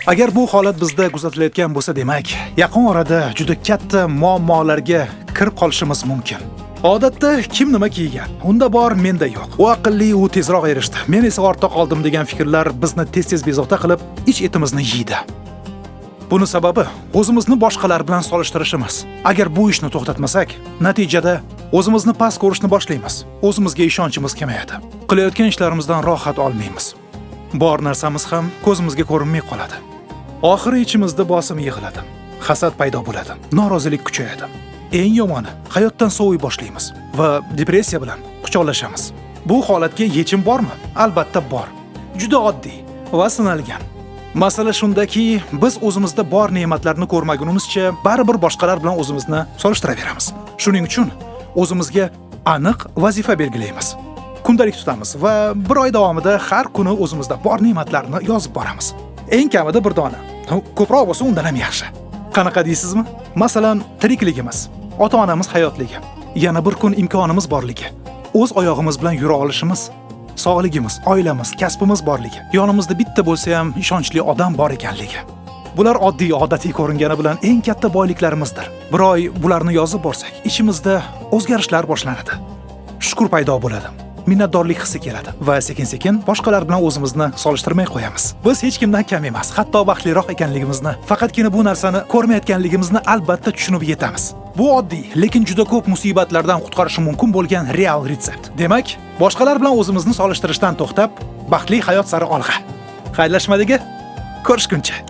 Agar bu holat bizda kuzatilayotgan bo'lsa, demak, yaqin orada juda katta muammolarga kirib qolishimiz mumkin. Odatda kim nima kiygan, unda bor, menda yo'q. U aqlli, u tezroq erishdi. Men esa ortda qoldim degan fikrlar bizni tez-tez bezovta qilib, ich etimizni yeydi. Buni sababi o'zimizni boshqalar bilan solishtirishimiz. Agar bu ishni to'xtatmasak, natijada o'zimizni past ko'rishni boshlaymiz. O'zimizga ishonchimiz kamayadi. Qilayotgan ishlarimizdan rohat olmaymiz. Bor narsamiz ham ko'zimizga ko'rinmay qoladi. Oxiri ichimizda bosim yig'iladi. Hasad paydo bo'ladi. Norozilik kuchayadi. Eng yomoni, hayotdan soviy boshlaymiz va depressiya bilan quchoqlashamiz. Bu holatga yechim bormi? Albatta bor. Juda oddiy va sinalgan. Masala shundaki, biz o'zimizda bor ne'matlarni ko'rmagunimizcha baribir boshqalar bilan o'zimizni solishtiraveramiz. Shuning uchun o'zimizga aniq vazifa belgilaymiz. Kundalik tutamiz va bir oy davomida har kuni o'zimizda bor ne'matlarni yozib boramiz. Eng kamida bir dona. Ko'proq bo'lsa undan ham yaxshi. Qanaqa deysizmi? Masalan, tirikligimiz, ota-onamiz hayotligi, yana bir kun imkonimiz borligi, o'z oyog'imiz bilan yura olishimiz, sog'ligimiz, oilamiz, kasbimiz borligi, yonimizda bitta bo'lsa ham ishonchli odam bor ekanligi. Bular oddiy, odatiy ko'ringani bilan eng katta boyliklarimizdir. Bir oy bularni yozib borsak, ichimizda o'zgarishlar boshlanadi. Shukur paydo bo'ladi. Minnatdorlik hissi keladi va sekin-sekin boshqalar bilan o'zimizni solishtirmay qo'yamiz. Biz hech kimdan kam emas, hatto baxtliroq ekanligimizni, faqatgina bu narsani ko'rmayotganligimizni albatta tushunib yetamiz. Bu oddiy, lekin juda ko'p musibatlardan qutqarishi mumkin bo'lgan real retsept. Demak, boshqalar bilan o'zimizni solishtirishdan to'xtab, baxtli hayot sari olg'a. Xayrlashmadiki? Ko'rishguncha.